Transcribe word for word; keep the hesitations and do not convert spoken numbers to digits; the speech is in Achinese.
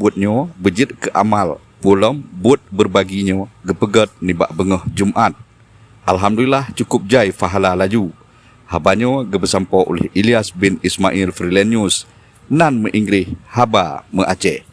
buet nyoe beujeuet keu amal, peue lom buet beurbagi nyoe geupeugét nibak beungoh Jumat. Alhamdulillah, cukup jai pahala laju. Haba nyoe geupeusampoe uléh Ilyas bin Ismail, Freelance News, nan meuinggréh haba meu-Aceh.